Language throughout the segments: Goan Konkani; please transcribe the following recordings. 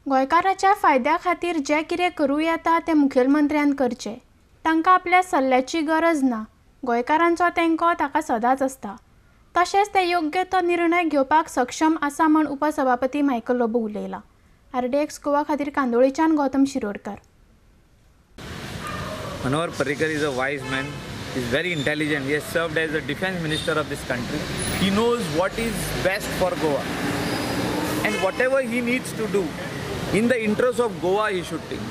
गोंयकाराच्या फायद्या खातीर जें कितें करूं येता तें मुखेलमंत्र्यान करचें. तांकां आपल्या सल्ल्याची गरज ना. गोंयकारांचो तेंको ताका सदांच आसता. तशेंच ते योग्य तो निर्णय घेवपाक सक्षम आसा म्हूण उपसभापती मायकल लोबो उलयला. आरडीएक्स गोवा खातीर कांदोळेच्यान Gautam Shirodkar. Manohar Parrikar is a wise man. He is very intelligent. He has served as a defense minister of this country. He knows what is best for Goa. And whatever he needs to do, in the interest of Goa, he should think.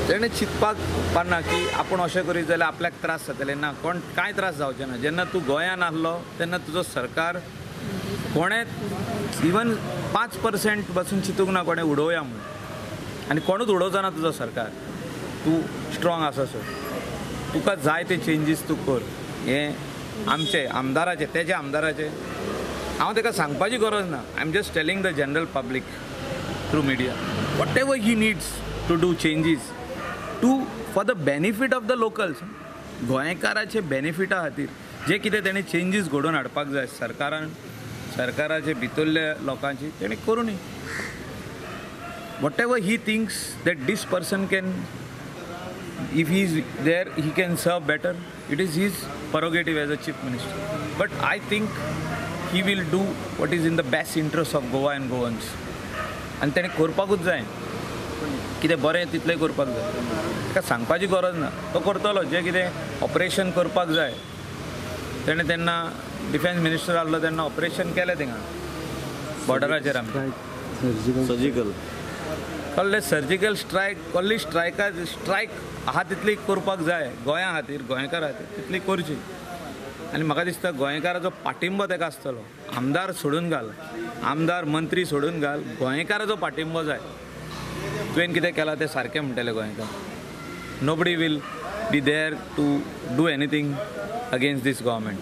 तेणें चिंतपाक पारना की आपूण अशें करीत जाल्यार आपल्याक त्रास जातले. ना, कोण कांय त्रास जावचे ना. जेन्ना तूं गोंयान आहलो तेन्ना तुजो सरकार कोणें इवन 5% पासून चिंतूंक ना कोणें उडोवया म्हणून, आनी कोणूच उडोवचो ना तुजो सरकार. तूं स्ट्रॉंग आसा सर, तुका जाय ते चेंजीस तूं कर. हें आमचे आमदाराचे, तेजे आमदाराचे, हांव ताका सांगपाची गरज ना. I am just telling the general public through media, whatever he needs to do changes to for the benefit of the locals, गोंयकाराचे बेनिफिटा खातीर जे कितें तेणें चेंजीस घडोवन हाडपाक जाय सरकारान, सरकाराचे भितरल्या लोकांची, तेणें करूं न्ही. Whatever he thinks that this person can, if he is there, he can serve better. It is his prerogative as a chief minister. But I think he will do what is in the best interest of Goa and Goans. आनी तेणें करपाकूच जाय, कितें बरें तितलें करपाक जाय. ताका सांगपाची गरज ना, तो करतलो. जें कितें ऑपरेशन करपाक जाय तेणें तेन्ना डिफेन्स मिनिस्टर आहलो तेन्ना ऑपरेशन केलें थिंगा बॉर्डराचेर आमी सर्जिकल कळ्ळें. सर्जिकल स्ट्रायक कसली स्ट्रायका स्ट्रायक आहा तितली करपाक जाय गोंया खातीर, गोंयकारा खातीर तितली करची. आनी म्हाका दिसता गोंयकाराचो पाठिंबो ताका आसतलो. आमदार सोडून घाल, आमदार मंत्री सोडून घाल, गोंयकाराचो पाठिंबो जाय. तुवें कितें केलां तें सारकें म्हणटलें गोंयकार. Nobody will be there to do anything against this government.